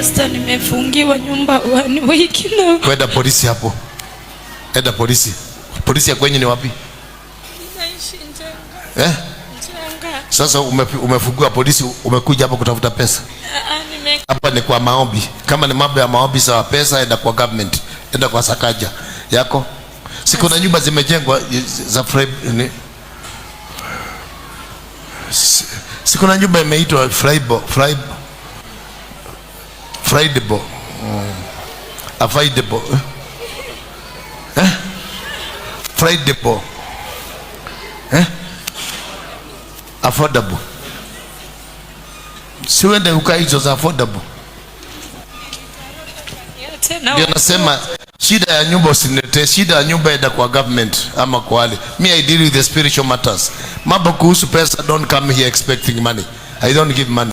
Pastor, nimefungiwa nyumba one week now. Kwenda polisi hapo. Enda polisi. Polisi ya kwenye ni wapi? Naishi Njenga. Eh? Njenga. Sasa umefungua polisi, umekuja hapa kutafuta pesa. Ah, nime Hapa ni kwa maombi. Kama ni mambo ya maombi, sawa, pesa enda kwa government, enda kwa Sakaja yako. Si kuna nyumba zimejengwa za ni, si kuna nyumba imeitwa Fraibo, Fraibo, Fraidable, affordable, eh? Fraidable, eh? Affordable. Si uende ukae hizo za affordable. Tena. Ndio nasema shida ya nyumba usiniletee. Shida ya nyumba enda kwa government ama kwa wale. Me, I deal with the spiritual matters. Mambo kuhusu pesa, don't come here expecting money. I don't give money.